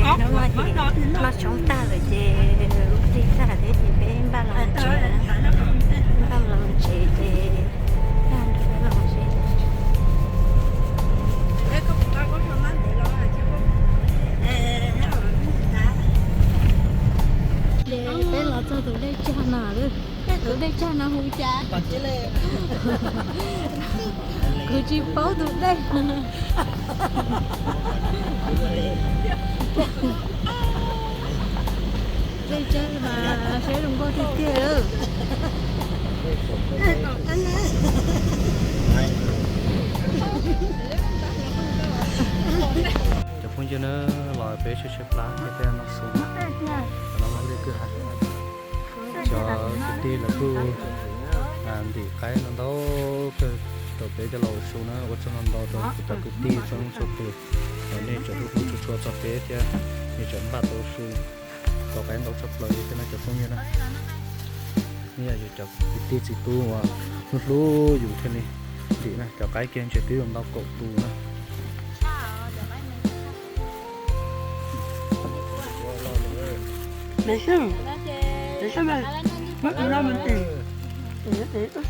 Noj tshoob tag lawm ces ua tsaug tag thiab ces peb npaj los tsev, npaj los tsev ces nrog peb los seb. Ces peb los txog tus dej tsag no, tus dej tsag no hu cas? Kuv tsis paub tus dej. Dej tsag mas saib zoo nkauj tiag tiag. Cov phooj ywg na, los peb tshaib tshaib plab thiab peb noj su no, los mus li kwj ha. Cov kwv tij lawv kuj ntim qaib no ntau kawg rau peb coj los ua su na, ua tsaug ntau rau kuv cov kwv tij txhua leej txhua tus, nej tseem hlub hlub tshua txog peb thiab nej tseem npaj tau su tau qaib ntau tshaj plaws li thiab no cov phooj ywg na. Nej yog yus cov kwv tij txiv tub uas hlub hlub yus thiaj li ntim na, cov qaib kiag ntshe twb yuav ntau kaum tus na.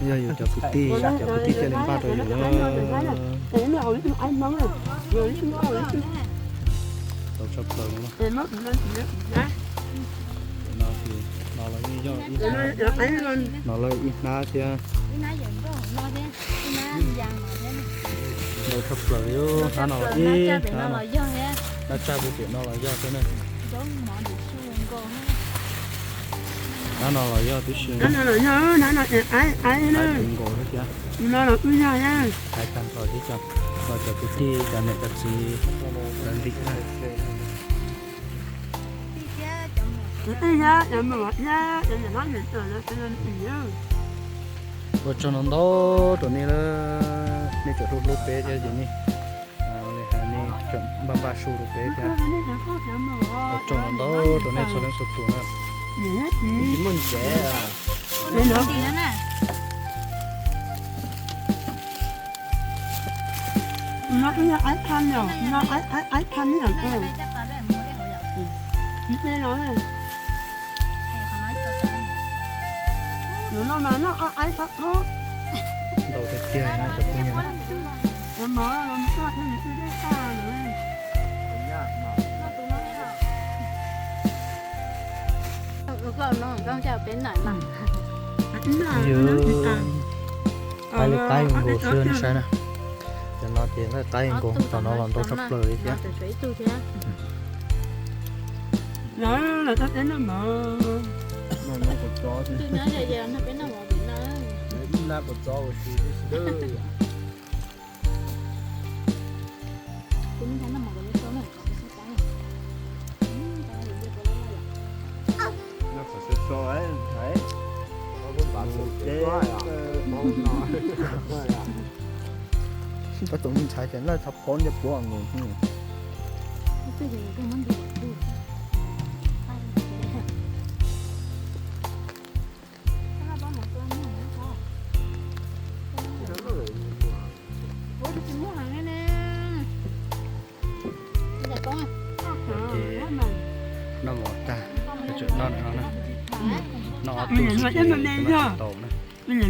Yog yus cov kwv tij, cov kwv tij thiaj li npaj rau yus na. Tau tshaj plaws li na. No ces no los yeej yog ib hnab, no los ib hnab thiab. Ntau tshaj plaws li, hnab no los ib hnab, hnab tsaj puag pem no los yog thiab na. Hnab no los yog tib si, hnab no los yog, hnab no ces qaib, qaib nkaus thiab thiab. No los kuj yog thiab. Hais tag nrho tib co, no cov kwv tij cov niam cov txiv lawv ntim na. Ua tsaug ntau ntau rau nej, nej tseem hlub hlub peb thiab ces nej li hais nej tseem npaj npaj su rau peb thiab. Ua tsaug ntau ntau rau nej txhua leej txhua tus na. No kuj yog qaib thaj no, no qaib thaj no. Nws no mas noj qaib thaj no. Ntau tiag tiag na cov phooj ywg. Yog qaib li qaib nkaus xwb nej saib na. Cov no ces qaib nkaus, tom no los ntau tshaj plaws li thiab. Tab tom mus ntxhais ces lawv thov pov nce puav nkaus. Noj mov tag, tseem noj no na. Noj ob tug xwb ces tsis tau na. Me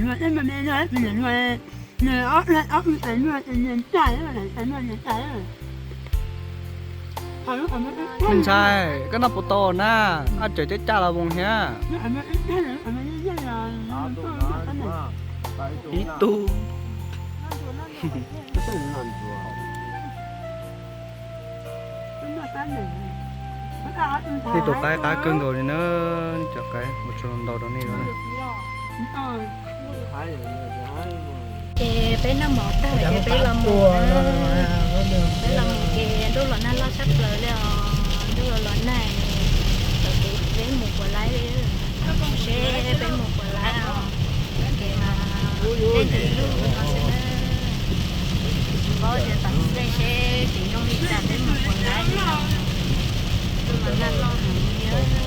ntxhais, koj noj puas tau na? Ab, tseem caj caj los voos thiab. Ib tug. Nej tus qaib qab kawg nkaus li na, cov qaib ua tsaug ntau rau nej na. Ces peb noj mov tag ces peb los mus, peb los mus ces ntuj los nag loj tshaj plaws li os, ntuj los los nag, thaum ces peb mus puas laib li, seb peb mus puas laib os. Ces mas tej ntawm lub no xwb na, tsis paub tias tam sim seb tseem zoo li cas peb mus puas laib li os. Ntuj los nag loj heev li,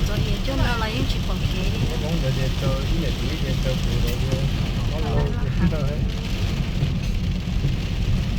txom nyem cuag no los yeej tsis pom kev li.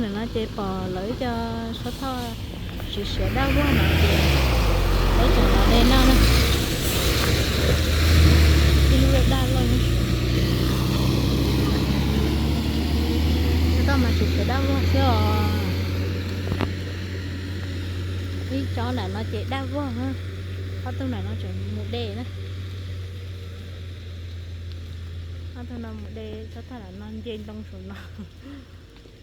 Ntawm no ces pom lawv ib co sab thoj siav siav dab vog no ces lawv tseem los de noj na. Ib lub daj loj. Sab thoj mas siav siav dab vog xwb os. Ib co nram no ces dab vog na. Ob tug nram no tseem mus de na. Ob tug no mus de, sab thoj nram no nce ntoo saum no.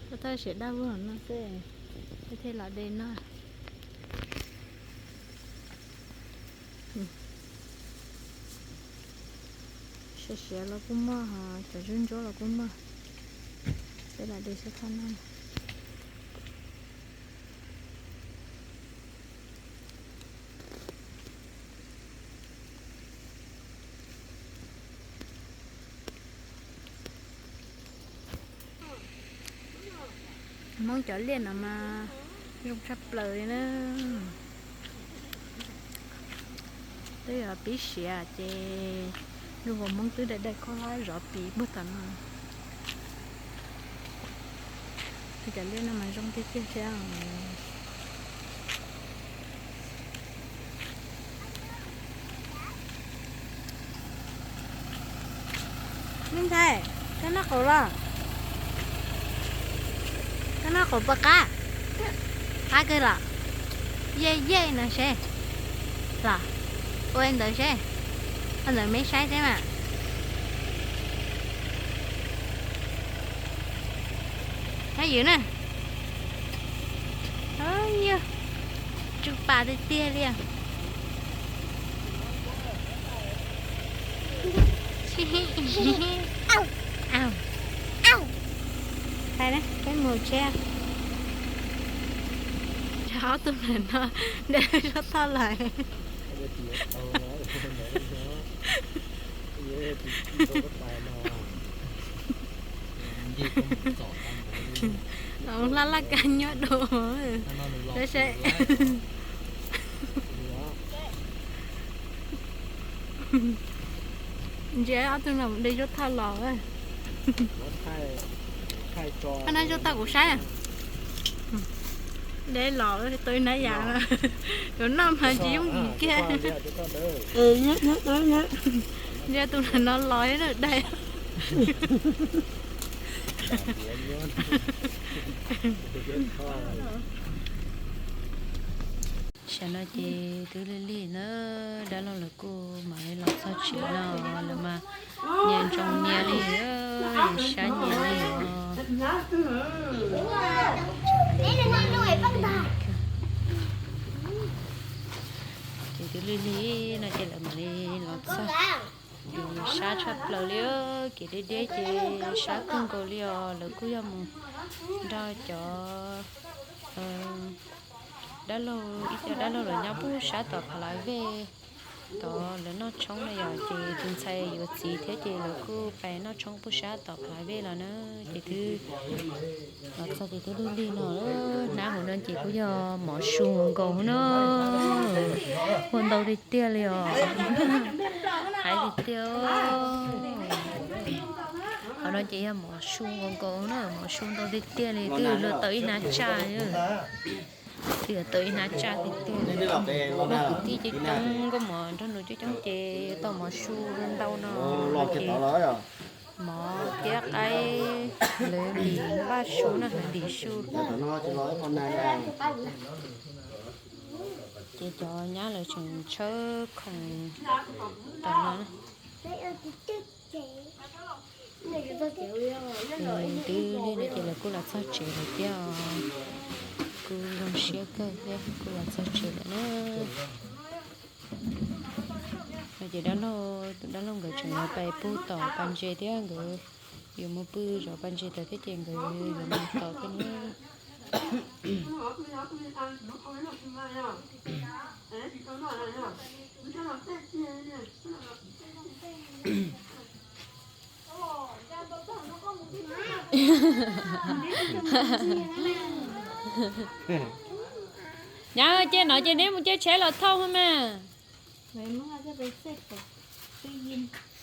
Sab thoj siav dab vog no xwb, peb thiaj los de noj. Siav siav los kuj muaj, cov ntsuab ntsuab los kuj muaj. Peb los de sab thoj noj. Hmoob cov liaj no mas zoo tshaj plaws li na. Twb yog pib siav ces zoo nkaus Hmoob twb dai dai khaub hlab zov pis puag tom no. Cov liaj no mas zoo tiag tiag thiab. Me ntxhais, koj noj qaum los? Koj noj qaum puas qab? Qab kawg los? Yej yej no seb. Los, ua ntawd seb. Ua ntawd me saib seb mas. Nyob ywm na. Yog, tsw pas tiag tiag li os. Peb mus tsheb. Ob tug ntawm no de sab thoj lawm. Hlab laj kab nyob dua. Ntsia ob tug no de sab thoj los. Koj nab sab thoj kuv saib. De los tau ib nab yam no. Yuav noj mas tsis yooj yim kiag. Ntsia tus no los thiab na dai. Tam no ces twb lig lig na, dab laug lawv kuj mam li los txog tsev no, lawv mas nyias ntsoov nyias li, sab nyias li os. Ces twb lig lig no ces lawv mam li los txog. Sab tshaj plaws li, kev deb deb ces sab kawg nkaus li os. Lawv kuj yog mus nrog cov dab laug, ib co dab laug lawv nyob pub sab tom Phav Lav Vej tod lawv noj tshoob na yom, ces tus ntxhais yuav txiv thiab ces lawv kuj pais noj tshoob pub sab tom Phav Lav Vej los na. Ces twb los txog ces twb lig lig no, hnab hauv no ces kuj yog mov su nkaus na, ua ntau tiag tiag li os. Hais tiag tiag, qhov no ces yog mov su nkaus nkaus na, mov su ntau tiag tiag li, twb luag tau ib hnab tsaj, twb yuav tau ib hnab tsaj tiag tiag. Muaj kwv tij coob coob, nkauj mov nrog nus coob coob ces tau mov su ntau no. Mov thiab qaib, lawv ntim npaj su na, lawv ntim su. Ces cov nyab lawv tseem tshawb khoom tom no. Twb lig no ces lawv kuj los txog tsev lawm thiab os. Kuj zoo siab kawg thiab kuj los txog tsev lawm na. No ces dab laug, tus dab laug nkawd tseem yuav pais pug tom pas ntses thiab, nkawd yuav mus pw zov pas ntses tod thiab ces nkawd yuav mus tod thiab na. Nyab, cia no ces neb mus caij tsheb los thauj mas.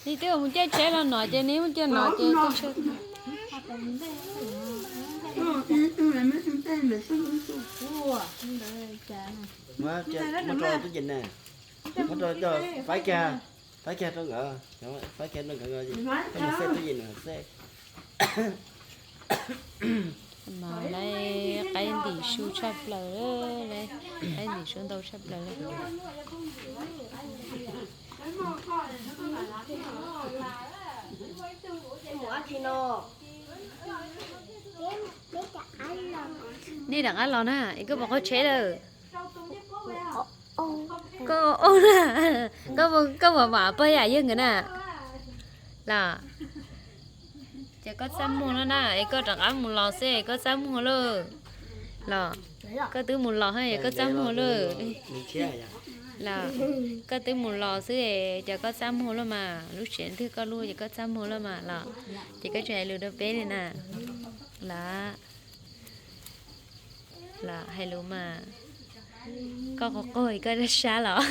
Neb twb mus caij tsheb los no ces neb mus caij no ces caij tsheb. Muab rau tub yees na, muab rau coj faib kiag, faib kiag rau nkawd, faib kiag rau nkawd, coj mus xej tub yees na xej. Mas lawv qaib ntim su tshaj plaws li, lawv qaib ntim su ntau tshaj plaws li. Nej rov qab los na, es koj puas qaug tsheb lawm? Koj, koj, koj puas mam pab yam yawg nkawd na? Los, ces koj txaj muag no na, es koj rov qab mus los xwb es koj txaj muag lauj. Los, koj twb mus los es koj txaj muag lauj. Los, koj twb mus los xwb es ces koj txaj muag lauj mas, lub tsev twg koj lub ces koj txaj muag lauj mas los. Ces koj tsis hais lus rau peb li na. Los, los hais lus mas. Koj qaug qaug koj dab sab los?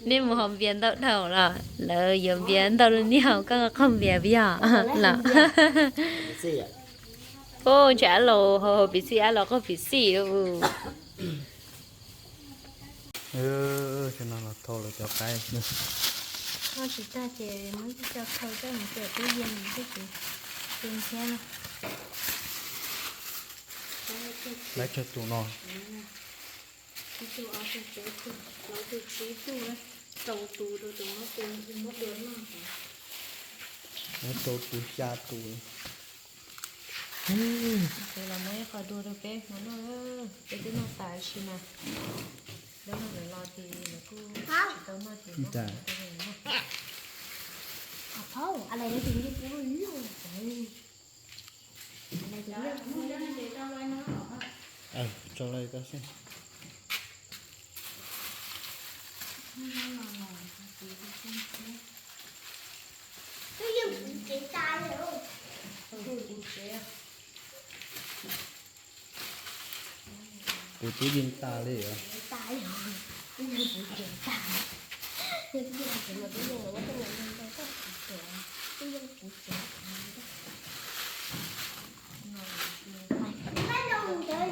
Nej mus haus npias ntau dhau los? Lawv yuav npias ntau li nej haus, koj qaug qaug npias puas yog los? Ub, ntshe ab laus haus haus piv xij, ab laus qaug piv xij lauj. Ces no los thau lawv cov qaib. Thau tsis tag ces muab coj thau coj mus cawm tub yees xwb ces tu thiab na. Laib tsawg tus no? Ib tug, ob tug, peb tug, plaub tug, tsib tug, rau tus rau tus muab tua, muab dua noj. Muab rau tus xya tus. Ces los muab ib qho dua rau peb hmo noj, peb twb noj tas ib si mas. Lawv no lawv los ces lawv kuj tsis tau noj ces muab rau lawv noj. Tso lawm koj xwb. Twb yeej tas li os. Twb yeej tas li os. Twb yeej puv cev tas. Twb yeej puv cev tas. Twb yeej puv cev tas. Npaj lawv tseem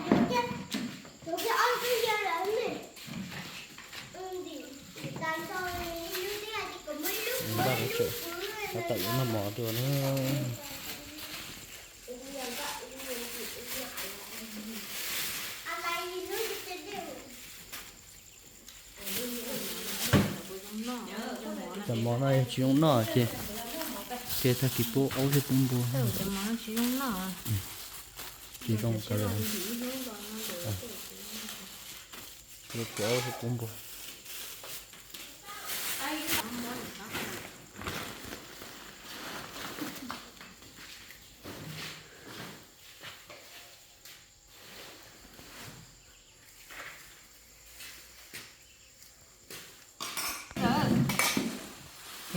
tab tom yuav noj mov dua na. Cov mov no yog tsis zoo noj ces, ces tag kis pub aub thiab pub npua. Tsis zoo kawg li. Pub aub thiab pub npua.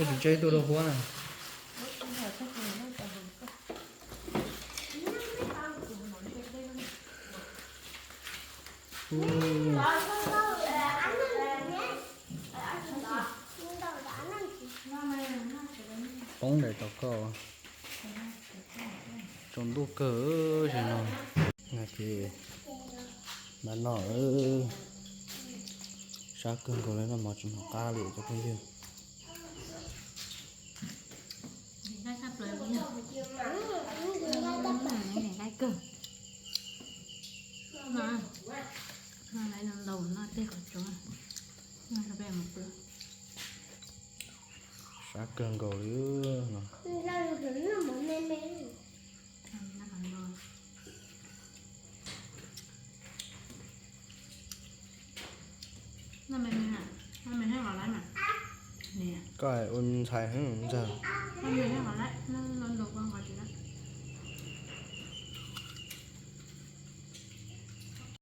Koj tsis tseb tuaj rau huab na. Poob daim tau koj. Tsaus ntuj kawg zaum no. Ces mam noj. Sab kawg nkaus li, noj mov tsis hnov qab li cov phooj ywg. Sab kawg nkaus li no. Koj ua ntxhais heev ntxawg.